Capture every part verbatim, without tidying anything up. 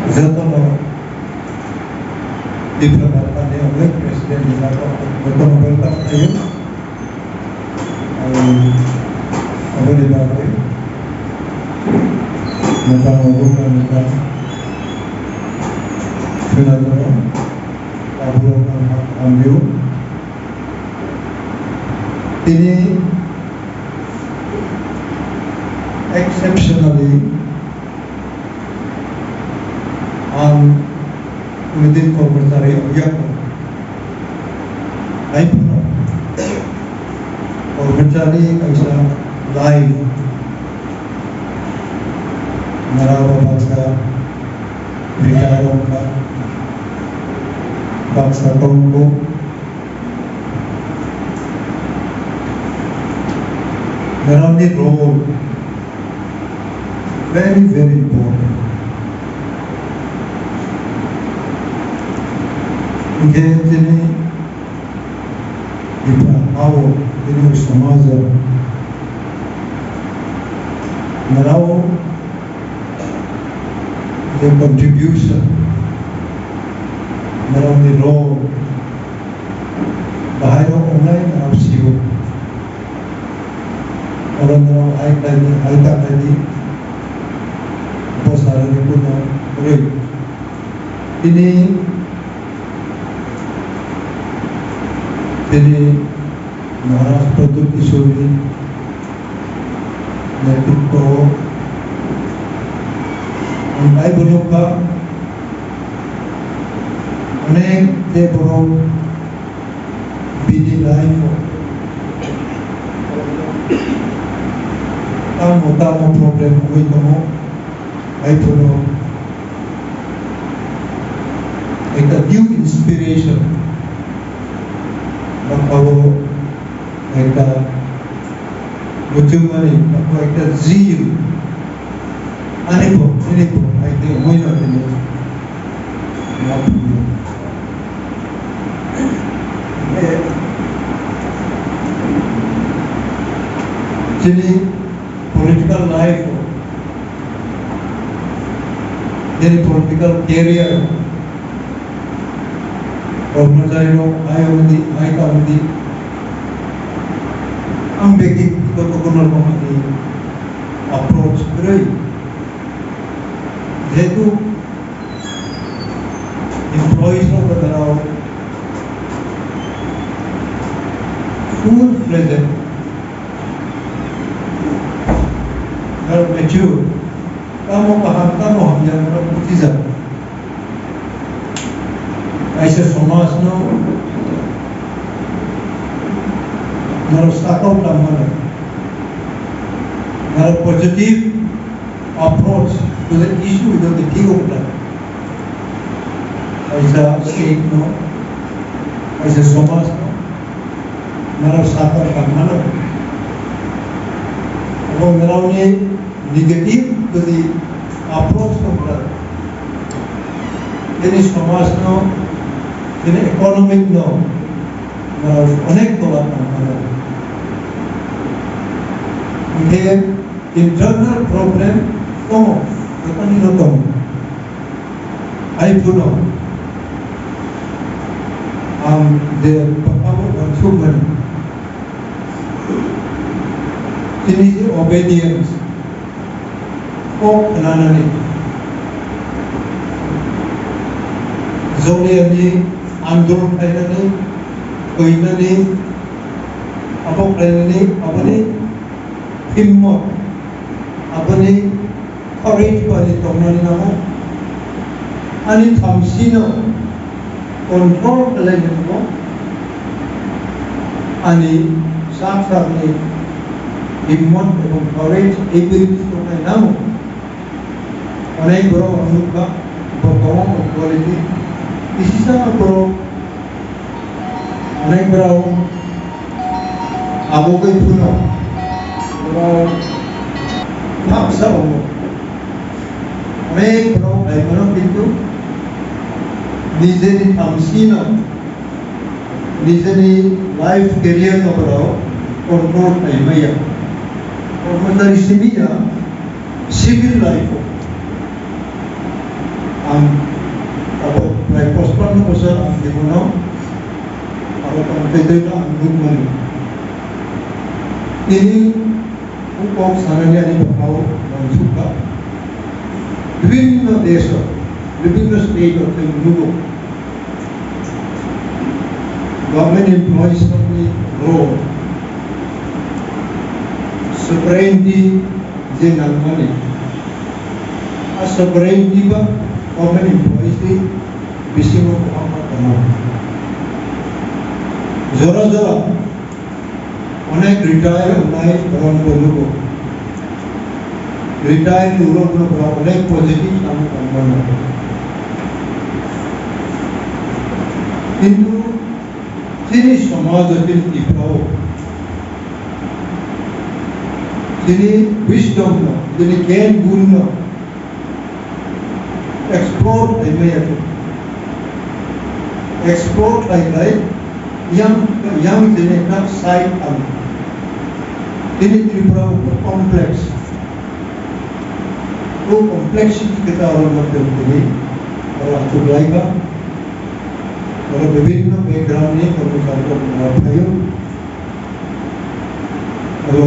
Jotono Tipra Motha ni wngwi president ni jotono welcome khlaio. Ang aboni bagwi nokha nokha nokha khwnajao, aborok ang hamjao. Tini exceptionally ang within kormochari wngya kho. Hai phano kormochari kaisa lai nara baksa retire wngkha, baksa tongkho. Narwkni role very, very important. Hingkhe chini Tipra hao, chini somajo narwk je contribution, narwkni role, bahai rok wngnai narwk sio. Oro no hai khlai di, hai ta khlai di, bo salani kuno kwrwi. Tini, tini Maharaj Pradyut Kishore ni netritwo o ang taibo nukha, onek je borok bini life o tamo tamo problem wngwi tongo, hai phano ekta new inspiration ba abo ekta muchungmani ba abo ekta zeal ani bo, ani bo hai khe wngwi no tini. Chini political life, chini political career, kormochari rok hai wngdi, hai ta wngdi, ang bektikoto kono rokomni approach kwrwi, jehetu employees rok kwtal full fledged are mature, tamo kaham tamo hamya norok bujijak. Kaisa somaj no norok sakao tangmano, norok positive approach to the issue hwnkhe thik wngkha. Kaisa state no, kaisa somaj no, norok sakha kha mano. Abo norokni negative to the approach wngkha. Bini somaj no, bini economic no, norok onek tola tangmano. Hwnkhe internal problem tongo, jotonino tongo. Hai phano ang je abo uansukmani, chini je obedience, kok khnanani, joliyani andolon khlainani, thwinani, abo khlainani, aboni himmot, aboni courage bai tongnani nango. Ani thamsino control khlainani nango. Ani sak sakni himmot ebong courage, ability tongnai nango. Onek borok ang nukha, bo kwbangma quality. Kisisa borok, onek borok abo khe phano borok baksa wngo. Onek borok bai mano kintu nijeni thamsino, nijeni life career no borok control khai maya. Kormochari simi ya, civil life o ang abo prai pachpanno bosor ang jibon o aro tongthai twi ang nukmani. Tini o kok sanani ani bwkhao mansukha. Bibhinno desh o, bibhinno state o chwng nugo. Government employees rokni role, sovereignty je nangmani, a sovereignty ba government employees ni bisingo kwbangma tongo. Jora jora onek retire wngnai borok bo nugo. Retire ni ulo ulo borok onek positive samung tong mano. Kintu chini somaj o, chini Tripura o chini wisdom no, chini gyan gun no explore khlaimaya khe. Explore khlai khlai yang, yang chini ekta side ang. Chini Tripura o complex. O complexity khe ta oro no tei tini oro achuk lai kha. Oro bibhinno background ni kormochari rok phaio. Oro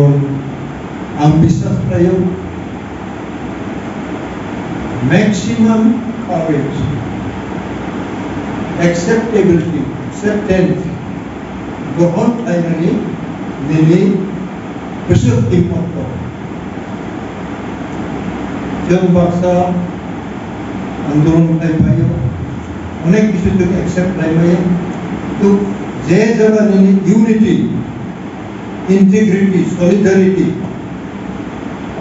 ang biswas khlaio, maximum courage, acceptability, acceptance, grohon khlainani nini bwswk himmat tongo. Chwng baksa andolon khlai phaio, onek kisu chwng accept khlai maya. Kintu je jaga nini unity, integrity, solidarity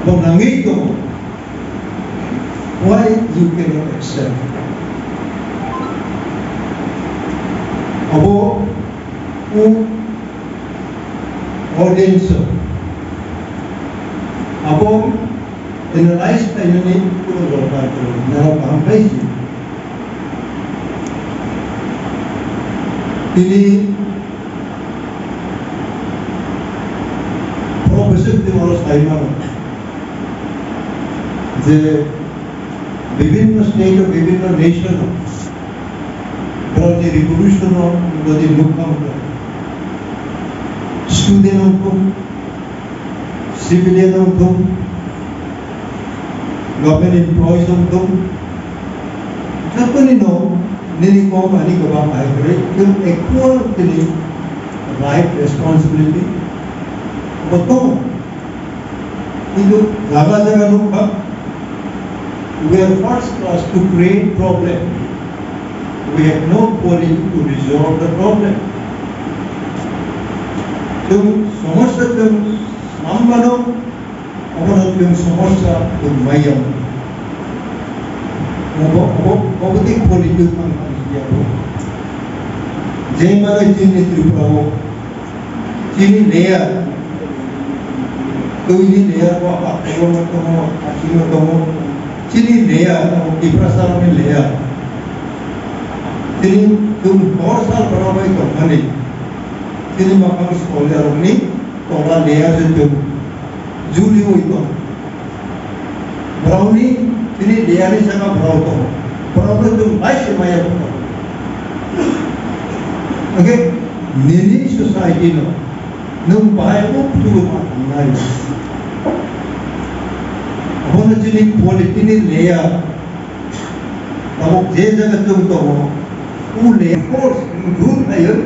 abo nangwi tongo, why you cannot accept? Abo o audience o abo analyze khlainani kuno dorkar kwrwi, norok kaham khlai si. Tini professor tini oro sai mano je bibhinno state o, bibhinno nation o, borokni revolution o jodi nukha wngkha, student wngthung, civilian wngthung, government employees wngthung, jotonino nini kok ani kwbang hai kwrwi, tei equal tini right, responsibility bo tongo. Kintu jaga jaga nukha, we are first class to create problem. We have no policy to resolve the problem. Chwng somosya chwng samano, obono chwng somosya chwng maiya. Obo, obo, obo tei policy ang, ang siya bo. Je mano chini Tripura o chini layer, twini layer bo akhoro no tongo, asing no tongo. Chini layer abo Tiprasa rokni layer. Chini chwng hor sal borok bai tongmani, chini makhang solya rokni tola layer se chwng juli oi tongo. Borokni tini layer ni saka borok tongo. Borokno chwng bai se maya tongo. Hwnkhe nini society no nwng bahai o phuru ma thangnai. Abono chini quality ni layer. Tabuk je jaga chwng tongo, o layer force rule khlaiwi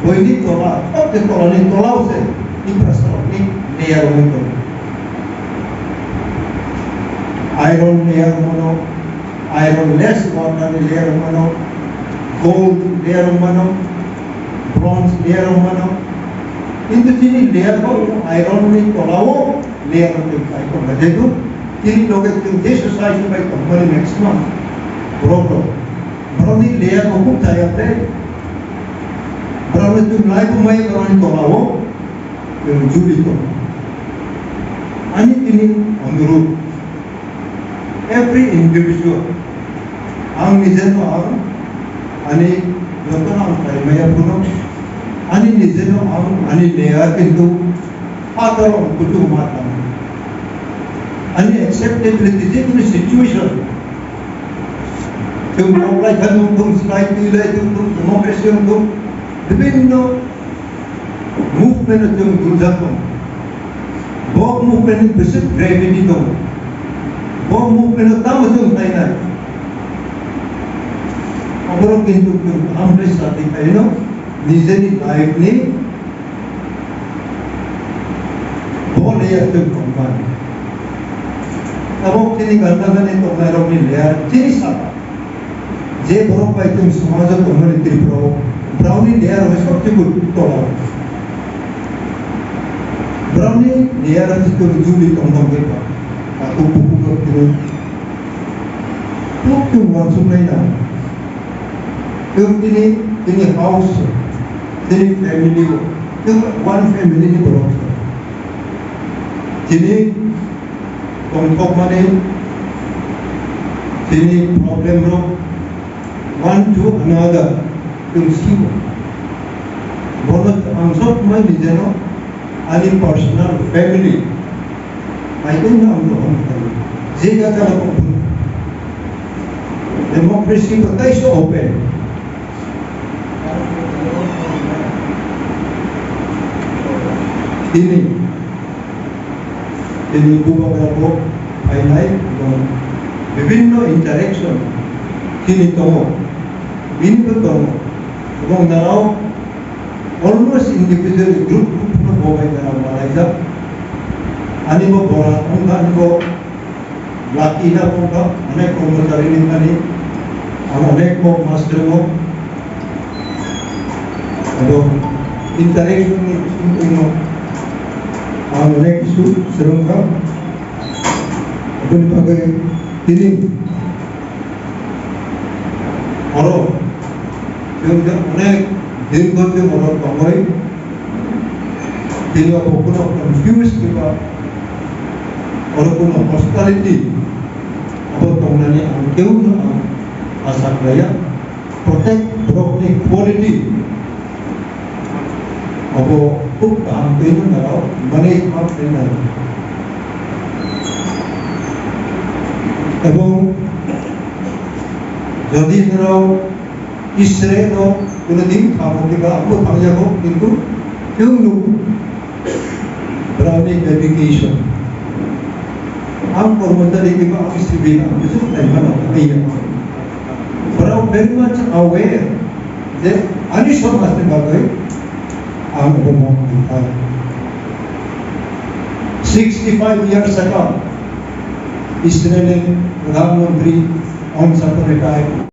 boini tola, thok khe tolani tolao se infrastructure ni layer wngwi tongo. Iron layer wngmano, iron less water ni layer wngmano, gold layer wngmano, bronze layer wngmano. Kintu chini layer bo iron ni tolao layer wngwi kai tongo. Jehetu chini loge chwng je society bai tongmani maximum borok rok, borokni layer bo khub chaya tei borokno chwng lai bo mai borokni tolao chwng juli tongo. Ani tini onurudh, every individual, ang nijeno ang ani jotono ang khlaimaya phano, ani nijeno ang ani layer kintu phataro kuchuk ma tang. Ani acceptability, je kono situation, chwng koklai kha wng thung, slai twi lai wng thung, democracy wng thung, bibhinno movement o chwng dulja thung. Bo movement ni bwswk gravity tongo. Bo movement o tamo chwng khlainai. Oborok kintu chwng kaham khe sadi khaino nijeni life ni bo layer chwng tongmani. Abo chini ganda gani tongnairokni layer chini saka. Je borok bai chwng somajo tongmani Tripura o, borokni layer hai sobse bo tola. Borokni layer hai chwng juli tongmani ba, ba kuku kuku tini. Tok chwng wansuknai na. Chwng tini, tini house, tini family o, chwng one family ni borok. Tini tongthokmani tini problem rok one to another chwng sibo. Bono ang sob mai ni jeno ani personal family, I don't know, ang rohon kali. Je jaga rok democracy bo tai so open. Tini Tini bubagra bo phainai, ebong bibhinno interaction tini tongo, bini bo tongo, ebong narao almost individual group group no bo bai narao malaijak. Ani bo bora wngkha, ani bo lucky na wngkha, onek kormochari ni thani, ang onek kok mas swrwngo. Abo interaction ni bisingtwi no ang onek kisu swrwngkha. Aboni bagwi tini oro chwng je onek dirgho din oro tongwi tini abo kuno confuse kiba oro kuno hostility abo tongnani ang keu no ang asa khlaiya. Protect borokni quality abo khub kaham twi no narao manage ma khlai nai. Ebong jodi narao Israel no kuno din thamo kiba abo thangjago, kintu chwng nuk Browni dedication. Ang kormochari kiba ang civil ang bising taimano kaiya. Brao very much aware je ani somaj ni bagwi ang omo kha. Sixty-five years ago, Israeli Pradhan Mantri once upon a time